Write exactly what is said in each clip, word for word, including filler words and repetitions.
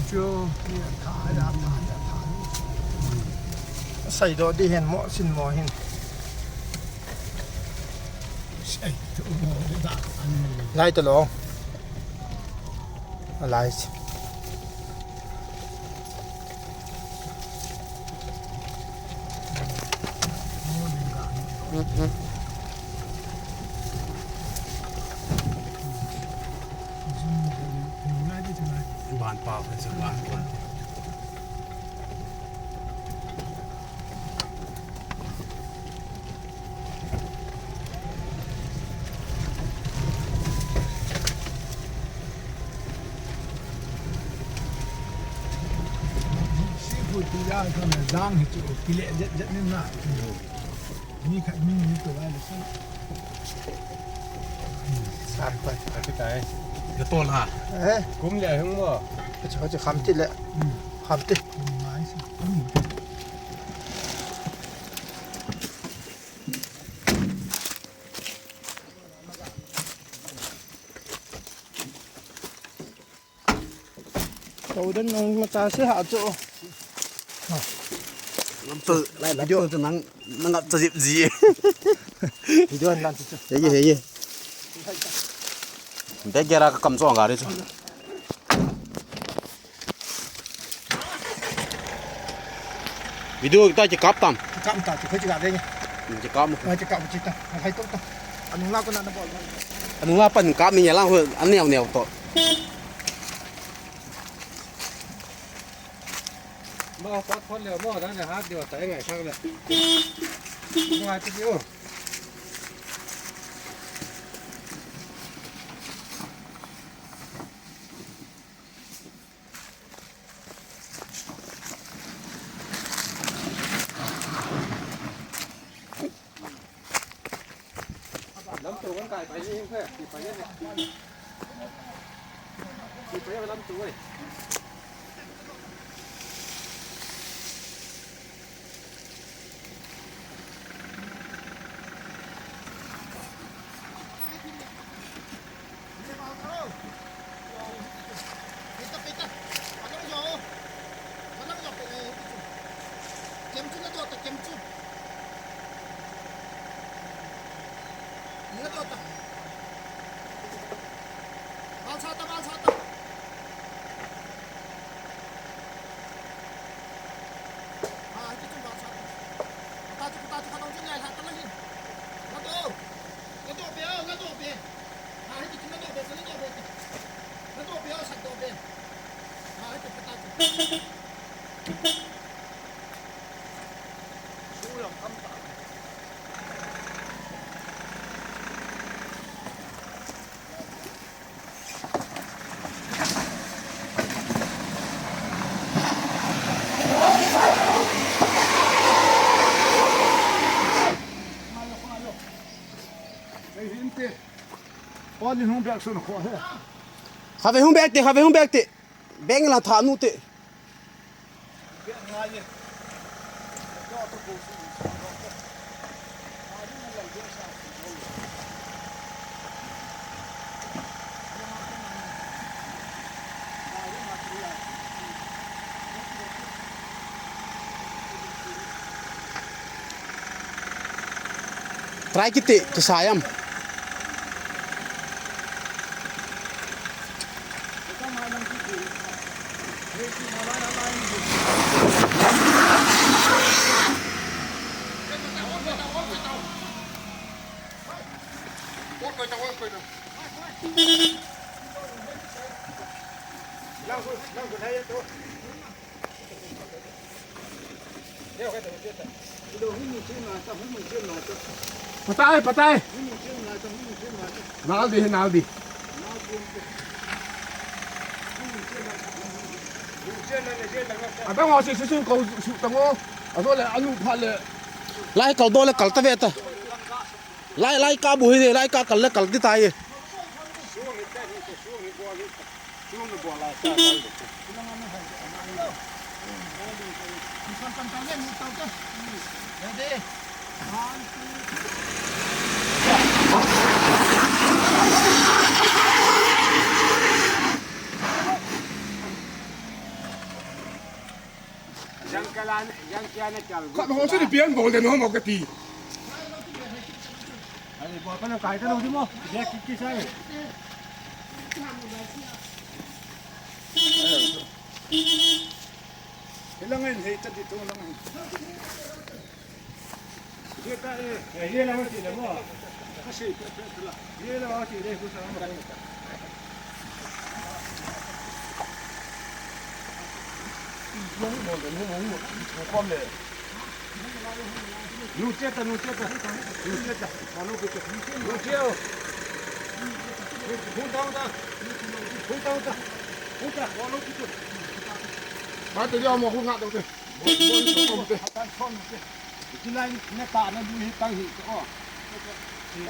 Chu, ni tha, ya tha, ya tha. Saidoh di hen mo, sin mo hen. Lai to lo. Alai. Ban pa pa sa ban pa. Seafood ti ja kha na jang hi chu kile jet jet ni na. Ni khat ni ni to lai le sa. San pa. Ati tai. Ga to la. Eh? Kum le hung mo. Ka chu ka chu kham ti le. Kham ti. Mai sa. Kau dan nang mata se ha chu. Lam chu, lai lam chu nang, nang ap cha zip zi. Video an lan chu. Ye ye ye. Bag gera ka kam chu anga re chu. Video ta ki kap tam. Ki kap ta, ki kap ve ni. Ki kap mo. Ki kap chi ta. Hai to ta. Anung la ko na na bol. Anung la pan kap ni ya lang ho, an neo neo to. Mo, pot pot le mo, na na hat dio ta ngai thang le. Mo ha ti dio. Lam tu kan kai pai ni, pai ni. Pai lam tu ai. Bal sa ta, bal sa ta. Ha, hiti chun bal sa ta. Kata chu, kata chu, kata chu ngai lha ta la hin. Ngadoh. Ngadoh be, oh, ngadoh be. Ha, hiti chun ngadoh be, ngadoh be. Ngadoh be, oh, sat doh be. Ha, hiti kata chu. Sulang kam ta. Kha ve hung bek te, kha ve hung bek te. Beng la tha nu te. Try kiti, kisai am. Patai, patai. Nal di, nal di. Adang ho si, si, si, kau su tang o. Aso le, anu pha le. Lai kal do le, kal ta ve ta. Lai, lai ka bu hi, lai ka kal le, kal di ta ye. Khat ho chu ni pian bol den ho mo ka ti. Ani bol pa na kai ta lo di mo. Dia ki ki sa. Hilang in hei ta di tu lang in. Ye ta e. Ye la mo ti le mo. Ka si pe pe la. Ye la mo ti le ku sa mo. Nu che ta, nu che ta, nu che ta. Follow ku che. Nu che o. Hung ta, hung ta. Hung ta, hung ta. Hung ta, follow ku che. Ba te ya mo hung nga ta te. Mo, mo, mo, mo. Tan son te. Chilai na ta na du hi tang hi o.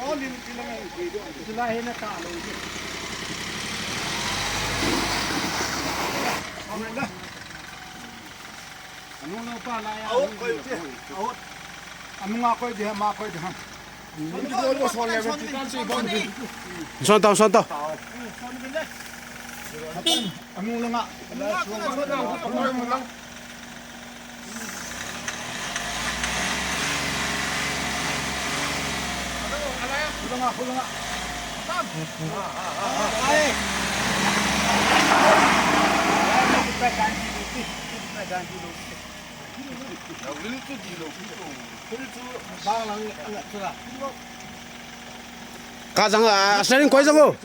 O lim chilai hi du. Chilai hi na ta lo hi. Amen da. Anu no pa la ya. Out koi te. Out. Anu nga koi de ma koi de. Son tau, son tau. Anu langa. Khulanga, khulanga. Ka jang a, steering koi jang o.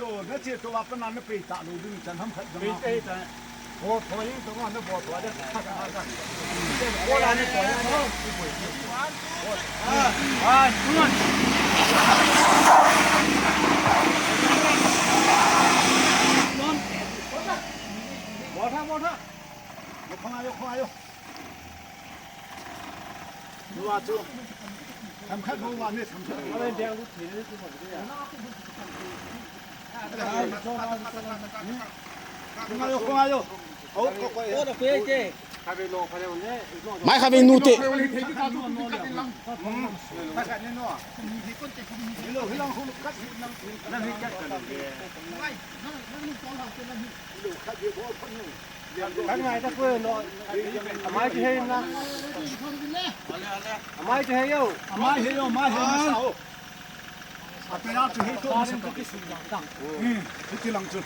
Mai kha ve nu te. Ka ngai ta ko lo. Amai chu hei na. Amai chu hei o. Amai hei o, amai hei na sa o. Apena chu hei to. Sa chu ki sum jang ta. Hmm, chu ti lang chu.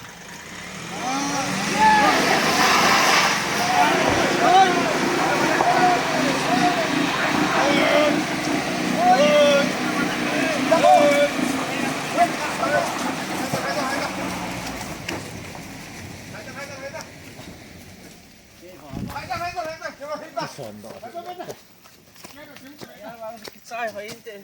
Kichai hoi inte.